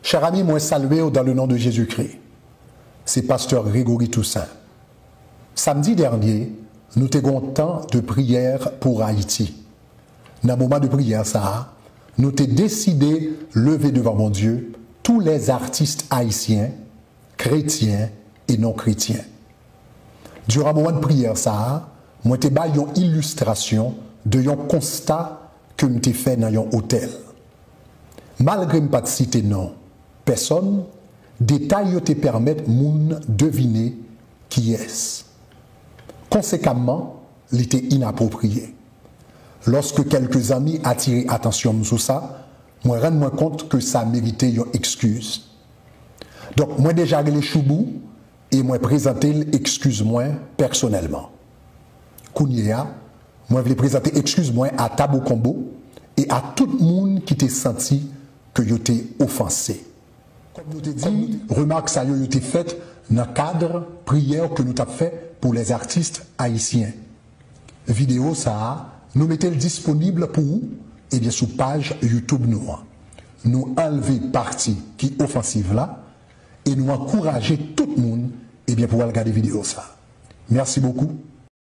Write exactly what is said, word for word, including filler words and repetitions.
Chè ami, mwen salye w dans le nom de Jésus-Christ. Se pastè Gregory Toussaint. Samdi dènye, nou te gen yon tan de priyè pou Ayiti. Nan moman de priyè sa a, nou te deside leve devan Bondye tous les artistes haïtiens, chrétiens et non chrétiens. Diran moman de priyè sa a, mwen te bay yon ilistrasyon de yon konsta ke m te fè nan yon otèl. Malgre m pa t site non pèsòn, detay yo te pèmèt moun devine kiyès. Konsekamman, li te inapwopriye. Lòske kèlke zanmi atire atansyon m sou sa, mwen rann mwen kont ke sa merite yon ekskiz. Donk, mwen deja rele Choubou e mwen prezante l ekskiz mwen pèsonèlman. Kounye a, mwen vle prezante ekskiz mwen a Tabou Konbo e a tout moun ki te santi ke yo te ofanse. Kòm nou te di, remak sa yo, yo te fèt nan kad priyè ke nou t ap fè pou les artistes haïtiens. Videyo sa a, nou mete l disponib pou ou, ebyen, sou paj YouTube nou an. Nou anlve pati ki ofansiv la e nou ankouraje tout moun, ebyen, pou al gade videyo sa a. Merci beaucoup.